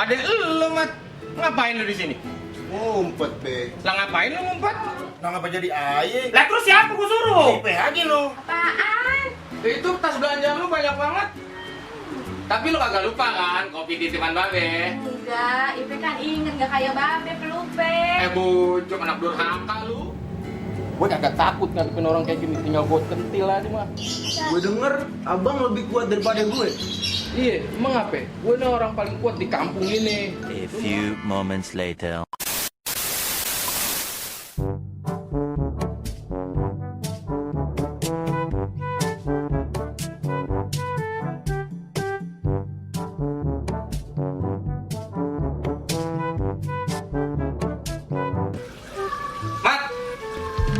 adek lu, Mat. Ngapain lu di sini? Ngumpet, Be. Lah ngapain lu ngumpet? Nah, ngapa jadi aye? Lah terus siapa gua suruh? IP aja lo. Apaan? Itu tas belanjaan lu banyak banget. Tapi lu kagak lupa kan kopi titipan Babe? Enggak, Ipe kan inget gak kayak Babe pelupe. Bucok anak durhaka lu. Gue kagak takut ngadepin orang kayak gini, tinggal gue kentil aja mah. Gue denger abang lebih kuat daripada gue. Iya, emang apa? Gue nih orang paling kuat di kampung ini. A few moments later. Mat,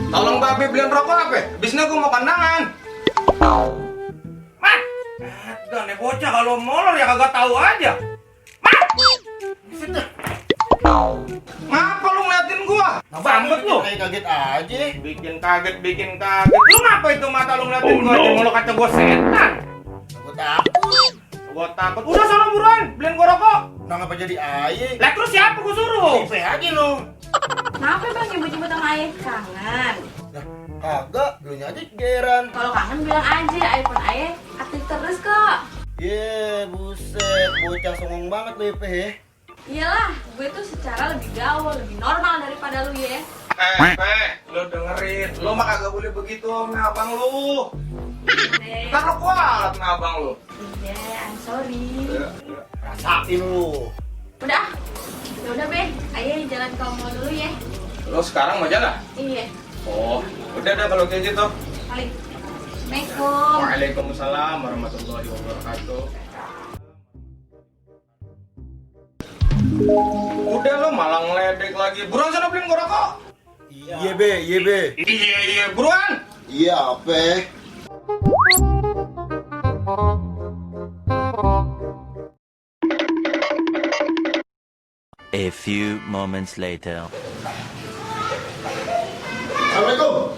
tolong Babe beliin rokok apa? Bisnya gue mau kandangan. Mat, dan nih bocah kalau molor ya kagak tahu aja. Mat, ngapa lu ngeliatin gua? Sambet lu. Kayak kaget aja. Bikin kaget. Lu ngapa itu mata lu ngeliatin gua aja? Mau lu kata gua setan? Aku takut. Gua takut. Udah sana buruan, beliin gua rokok. Nah, ngapa jadi aye? Lah terus siapa gua suruh? IP aja lo. Kenapa bang nyebut-nyebut sama ayah kangen? Nah, kagak, dulunya aja geran. Kalau kangen bilang aja, iPhone ayah aktif terus kok. Buset, bocah songong banget lo IP ya. Iyalah, gue tuh secara lebih gaul, lebih normal daripada lu ya. Lu dengerin. Lu mah kagak boleh begitu sama abang lu. Iya, Kan lu kualat sama abang lu. I'm sorry. Rasain lu. Udah, ya udah be, ayah jalan ke mall dulu ya. Lu sekarang mau jalan? Iya, Oh, udah kalau kayak gitu. paling. Assalamualaikum. Waalaikumsalam warahmatullahi wabarakatuh. Udah lo malah ngeledek lagi. Buruan sana beliin gua rokok. Iya, Be. Iya, buruan. Iya, apa? A few moments later. Assalamualaikum.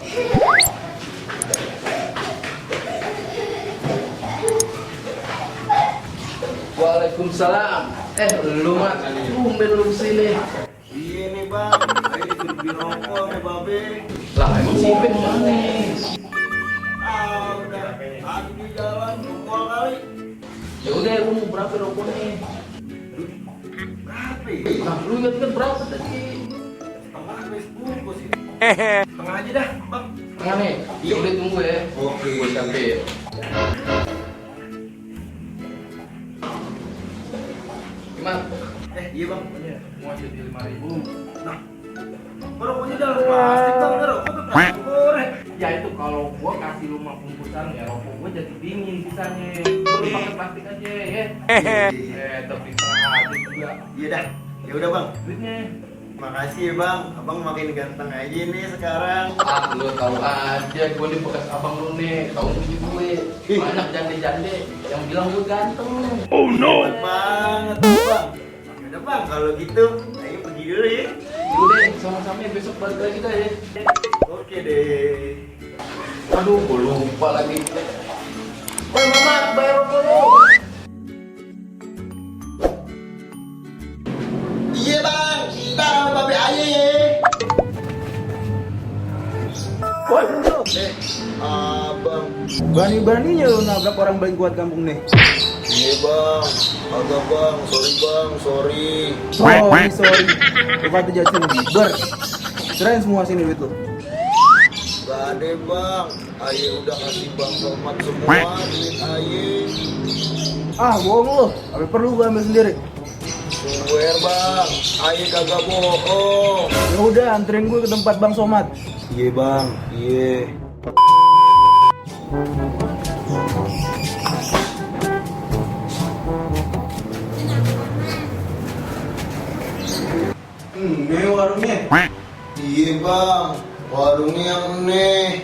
Waalaikumsalam. Lu Mat, tumben lu kesini. Iya nih, Bang. Ayo disuruh beli rokok sama Babe. Lah emang si Ipe mana? Udah. Aduh di jalan, nongol kali. Ya udah, lu mau berapa rokoknya? Berapa ya? Nah, lu ingat kan berapa tadi? Setengah habis bungkus ini. Setengah aja dah, Bang. Tengah nih. Ya udah tunggu ya. Oke. Gue sampai. Gimana? Iya, Bang. Mau jadi 5.000. Nah, rokoknya dalam plastik, Bang. Rokok tuh plastik goreng. Ya itu kalau gua kasih lu 5 bungkusan ya rokok gua jadi dingin sisanya. Lu pakai plastik aja ya. Tapi setengah aja juga Iya dah. Ya udah, Bang. duitnya. Makasih ya, Bang. Abang makin ganteng aja nih sekarang. Ah, lu tahu aja gua nih bekas abang lu nih. Tahu gue. Banyak jande-jande yang bilang gua ganteng. Hebat banget, Bang. Ya udah, Bang. Kalau gitu, ayo pergi dulu ya. Udah, sama-sama ya, besok balik lagi dah ya. Oke deh. Aduh, gua lupa lagi. Woi, Mama, bayar rokok lu. Iya, Bang. Ntar sama Babe aja ya. Woi, bro. Abang. Berani-beraninya lu nabrak orang paling kuat kampung nih. Iya, Bang. Agak, Bang. Sorry, Bang. Sorry. Sorry. Lu kata Jackson Bieber. Serahin semua sini duit lu. Gak ada, Bang. Aye udah kasih Bang Somad semua duit Aye. Bohong lu. Apa perlu gua ambil sendiri? Swear, Bang. Aye kagak bohong. Ya udah, anterin gue ke tempat Bang Somad. Iya, Bang. Iya. Ini warungnya. Iya, Bang. Warungnya yang aneh.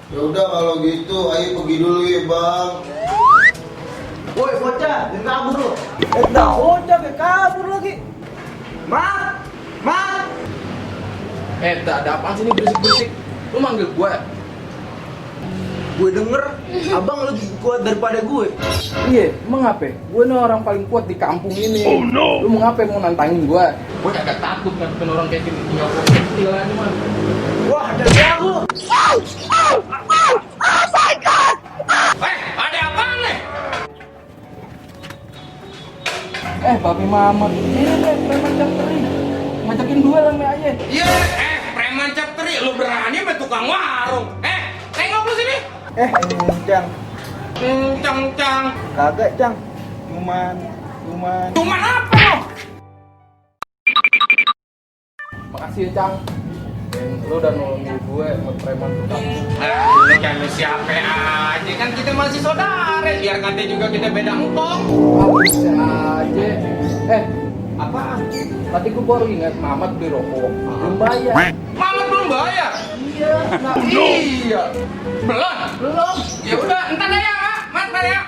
Ya udah kalau gitu Aye pergi dulu ya, Bang. Woi, bocah, jangan kabur lu. Bocah kayak kabur lagi. Mat. Tak ada apaan sih ini berisik-berisik. Lu manggil gua. Gue denger abang lebih kuat daripada gue. Iya, emang apa? Gue nih orang paling kuat di kampung ini. Oh no. Lu mau ngapa? Mau nantangin gue? Gue agak takut ngadepin orang kayak gini tinggal gue kecil aja man. Wah, dari aku. Ada apaan nih? Babi Mamat. Ini preman cap teri. Ngajakin duel sama aja. Iya, preman cap teri, lu berani sama tukang warung. Tengok lu sini. Cang. Cang. Kagak, Cang. Cuman Cuman apa lo? Makasih ya, Cang. Lu udah nolongin gue sama preman tukang. Lu jangan siapa aja, kan kita masih saudara. Biar kata juga kita beda engkong. Bisa aja. Apaan? Tadi gue baru ingat Mamat beli rokok. Belum bayar. Mamat belum bayar? Iya. Iya. Belum. Ya udah, entar ya, Mat, entar ya.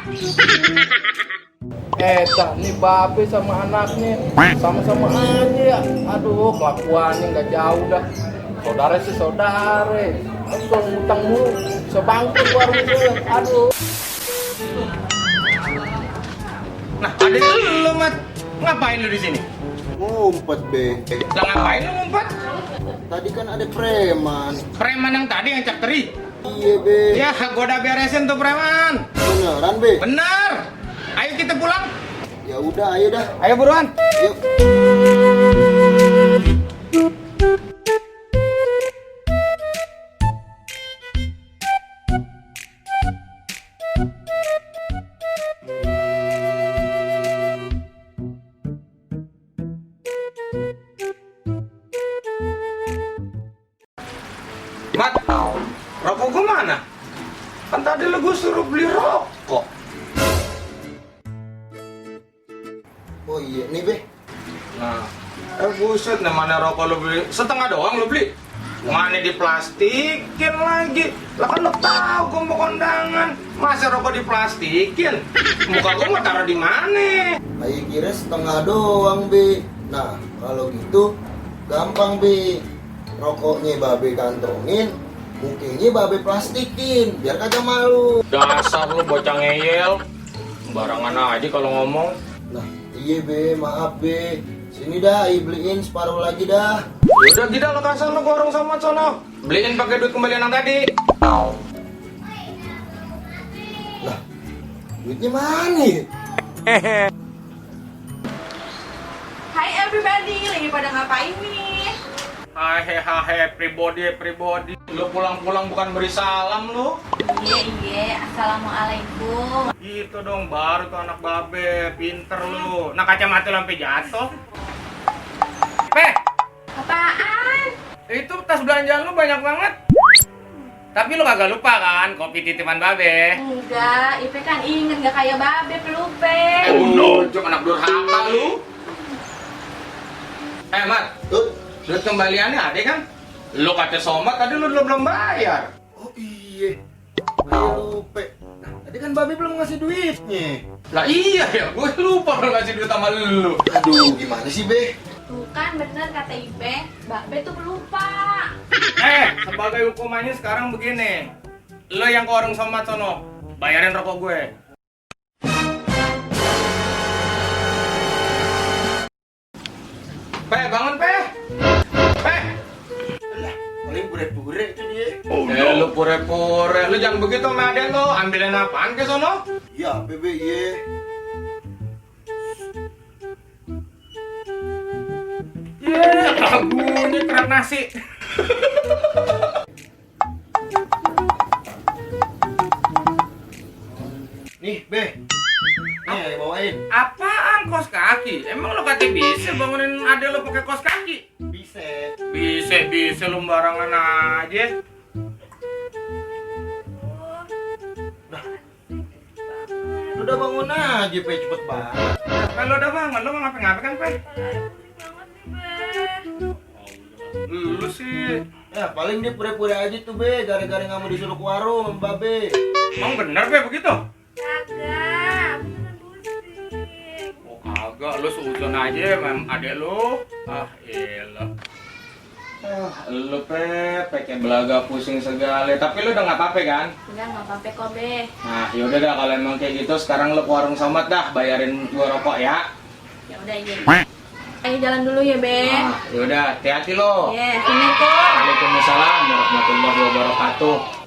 Nih babe sama anaknya sama-sama aja ya. Aduh, kelakuannya nggak jauh dah. Saudara sih saudara. Kalau ngutang mulu, bisa bangkrut warung gue. Aduh. Nah, ada lu, Mat. Ngapain lu di sini? Ngumpet, Be. Lah ngapain lu ngumpet? Tadi kan ada preman. Preman yang tadi yang cap teri. Iya, Be. Ya, gua udah beresin tuh preman. Beneran, Be? Bener. Ayo kita pulang. Ya udah, ayo dah. Ayo buruan. Yuk. Mat, rokok gua mana? Kan tadi lu gua suruh beli rokok. Oh iya, nih, Be. Nah, buset, nih mana rokok lu beli? Setengah doang lu beli? Mana diplastikin lagi? Lah kan lu tahu gua mau kondangan. Masa rokok diplastikin? Muka gua mau taruh di mana? Ayo kira setengah doang, Be. Nah, kalau gitu gampang, Be. Rokoknya babe kantongin, mukanya babe plastikin, biar kagak malu. Dasar lu bocah ngeyel. Barangan aja kalau ngomong. Nah, iya, Be, maaf, Be. Sini dah, ayo beliin separuh lagi dah. Udah gila lo kasar lo gorong sama sono. Beliin pakai duit kembalian yang tadi. Lah, duitnya mana ya? Hai everybody, lagi pada ngapain nih? Hai, pribodi. Lu pulang-pulang bukan beri salam lu. Iya, assalamualaikum. Gitu dong, baru tuh anak babe, pinter lu. Nah kacamata lu sampai jatuh. Apaan? Itu tas belanjaan lu banyak banget. Tapi lu kagak lupa kan kopi titipan babe? Enggak, Ipe kan inget gak kayak babe pelupe. Oh no, cuma anak durhaka lu. Mat, duit kembaliannya ada kan? Lu kata Somat tadi lu belum bayar. Oh iya, ayo lupa. Nah, tadi kan babe belum ngasih duitnya. Lah iya ya, gue lupa belum ngasih duit sama lu. Aduh, gimana sih, Be? Tuh kan bener kata Ipe, babe tuh pelupa. Sebagai hukumannya sekarang begini. Lo yang ke warung Somat sono, bayarin rokok gue. Bangun, Paling pure-pure itu dia. Lu pure-pure, lu jangan begitu sama aden lo, ambilin apaan ke sono? Ya, Bebe, iya. Lagunya kerak nasi. Nih, Be. Nih, bawain. Apaan kos kaki? Emang lo kata bisa bangunin adek lo pakai kos kaki? Bisa. Bisa lu barangan aja. Udah bangun aja, Pe, cepet banget. Kalau udah bangun, lo mau ngapain kan, Pe? Lu sih. Ya, paling dia pure-pure aja tuh, Be, gara-gara nggak mau disuruh ke warung sama Babe. Emang bener, Pe, begitu? Kagak, pusing. Oh kagak, lu seuzon aja sama adek lu. Ah elah. Lu kayak belaga pusing segala. Tapi lu udah nggak apa-apa kan? Udah nggak apa-apa kok be. Nah, yaudah dah kalau emang kayak gitu sekarang lu ke warung Somad dah, bayarin gua rokok ya. Ya udah iya. Ayo jalan dulu ya be. Nah, yaudah, hati-hati lo. Iya, assalamualaikum. Waalaikumsalam warahmatullahi wabarakatuh.